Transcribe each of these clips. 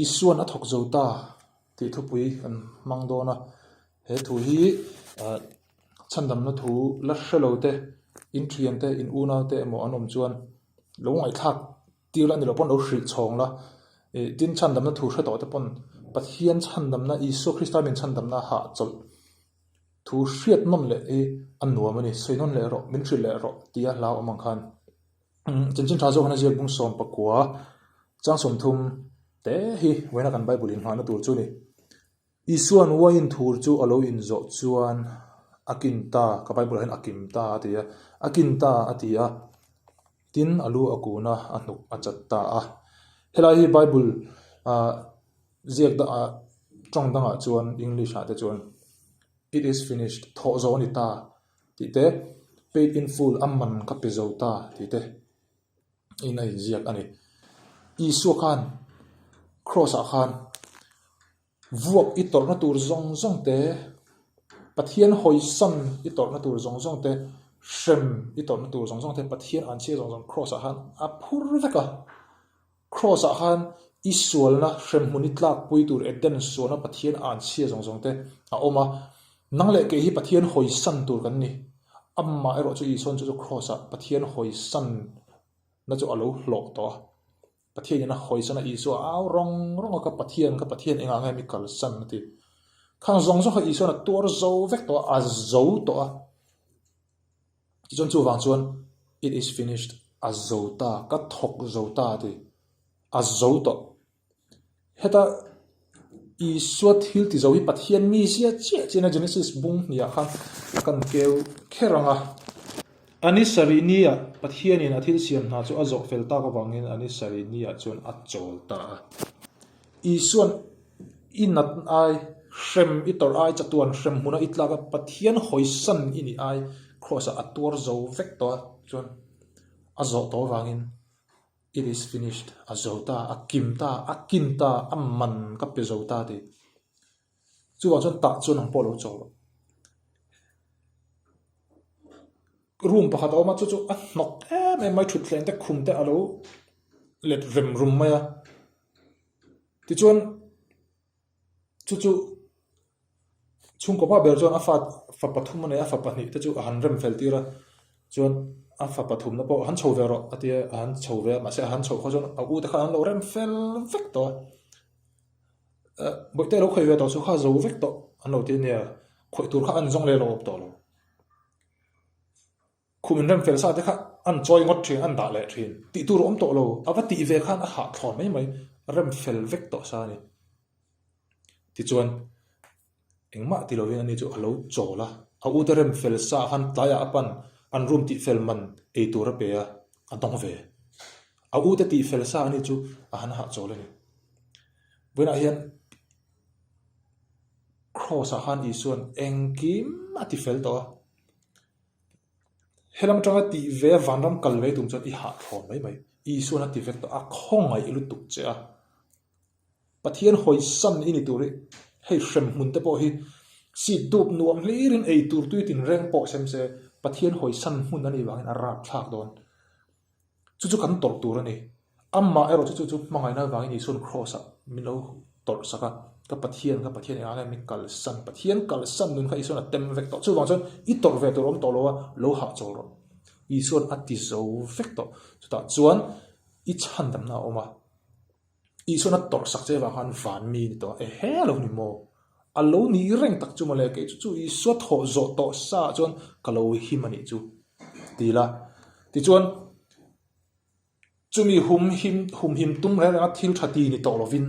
Isuan a thawk zo ta tih thupui kan hmang dawn a, he thu hi chhandamna thu la hre lo te, in thian te, in unau te emaw an awm chuan lo ngaihthlak tir la ni loh pawn lo hrilh chhawng la, ih tin chhandamna thu hre tawh te pawn Pathian chhandamna Isua Krista min chhandamna hahchawlh thu hriat nawn leh hi a nuam a ni, sawi nawn leh rawh, min hrilh leh rawh tia hla awm ang khan. Chanchin tha zawk hian a ziak bung 19 chang 30 te hi vawiina kan Bible inngahna tur chu a ni. Isua'n uaiin thur chu a lo inzawh chuan a kin ta, ka Bible ah hian a kim ta a ti a, a kin ta a ti a, tin a lu a kun a, a hnuk a chat ta a. Helai hi Bible ah ziak ah tawng dangah chuan English ah te chuan It is finished, thawh zawh a ni ta tih te, Paid in full, a man ka pe zo ta tih te in a inziak a ni. Isua khan Cross ah khan vuak i tawrhna tur zawng zawng te, Pathian hawisan i tawrhna tur zawng zawng te, hrem i tawrhna tur zawng zawng te, Pathian anchhia zawng zawng Cross ah khan a phur vek a. Cross ah khan i sualna hremhmun i tlakpui tur Eden sualna Pathian anchhia zawng zawng te a awm a, nang leh kei hi Pathian hawisan tur kan ni. Amah erawh chu Isuan chu chu Cross ah Pathian hawisan na chu a lo hlawh tawh a. Pathian in a hawisan a Isua a au rawng rawng a ka Pathian ka Pathian engah nge mi kalsan a ti. Khang zawng zawng kha Isuan a tuar zo vek tawh a, a zo tawh a. Tichuan chuvang chuan It is finished, a zo ta, ka thawk zo ta a ti. A zo tawh. Heta Isua thil ti zo hi Pathian mi zia chiah chiahna Genesis bung hniah khan a kan keu kher ang a. A ni sarih niah Pathianin a thil siam hna chu a zawh fel tak avangin a ni sarih niah chuan a chawl ta a. Isua'n I nat ai, hrem i tawrh ai, chatuan hrem hmuna i tlak a, Pathian hawisan i nih ai, Kraws ah a tuar zo vek tawh a, chuan a zawh tawh avangin It is finished, a zo ta, a kim ta, a kin ta, a man ka pe zo ta tih. Chuvang chuan tah chuan ang pawh lo chawl rawh. Room pakhat a awm a, chu chu a hnawk em em mai, thutthleng te khum te a lo let rem rum mai a. Tichuan chu chu chhungkaw hma ber chuan a fa fa pathum a nei a, fa pahnih te chu a han rem fel tir a, chuan a fa pathumna pawh han chho ve rawh a ti a, a han chho ve a, mahse a han chhoh kha chuan a u te kha an lo rem fel vek tawh a, eh bawihte lo khawih ve tawh chu kha zo vek tawh an lo ti a nia, khawih tur kha an zawng leh lo awm tawh lo. Khum inrem fel sa te kha an chawi ngawt thin, an dah leh thin. Tih tur a awm tawh lo, a va tih ve khan a hahthlawn mai mai, rem fel vek tawh sa a ni. Tichuan, engmah ti lovin ani chu a lo chawl a, a ute rem fel sa khan tlaiah a pan, an room tih fel man ei tur a pe a, a dawng ve. A ute tih fel sa ani chu a han hahchawl a ni. Vawiinah hian Kraws ah khan Isua'n engkim a ti fel tawh a. Helam atanga tih ve a vanram kal ve tum chuan i hahthlawn mai mai. Isua'n a ti vek tawh a, khawngaih lutuk che a. Pathian hawisan i ni tur hi hei hrem hmun te pawh hi seat dup nuam hlirin ei tur tui tinreng pawh sem se Pathian hawisan hmun a nih vangin a rapthlak dawn. Chu chu kan tawrh tur a ni. Amah erawh chu chu chu hmangaihna avangin Isua'n Kraws-ah min lo tawrh sak a, Ka Pathian, ka Pathian engah nge min kalsan? Pathian kalsan nun kha Isua'n a tem vek tawh. Chuvang chuan i tawrh ve tur a awm tawh lo a, lo hahchawl rawh. Isua'n a ti zo vek tawh. Chutah chuan i chhandamna a awm a. Isua'n a tawrh sak che avang khan van mi ni tawh a, ehe a lo ni maw? A lo ni reng tak chu mawle, kei chu chu Isua thawh zawh tawh sa ah chuan ka lo him a nih chu ti la. Tichuan, chumi hum him hum him tum reng renga thil tha ti ni tawh lovin,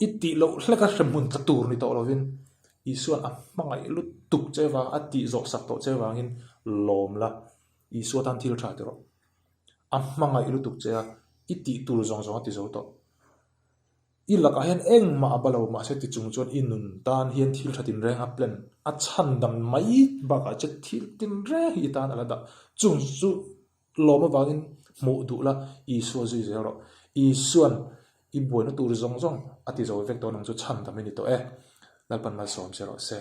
i tih loh hleka hremhmun tla tur ni tawh lovin, Isua'n a hmangaih lutuk che vang, a tih zawh sak tawh che vangin lawm la, Isua tan thil tha ti rawh. A hmangaih lutuk che a, i tih tur zawng zawng a ti zo tawh. I lakah hian engmah a ba lo, mahse ti chung chuan i nun tan hian thil tha tinreng a plan, a chhandam mai bakah che thil tinreng hi i tan a la dah. Chung chu lawm avangin hmuh duh la, Isua zui zel rawh. Isua'n i buaina tur zawng zawng a ti zo vek dawn ang chu chhandam i ni tawh e. Lalpan malsawm che rawh se.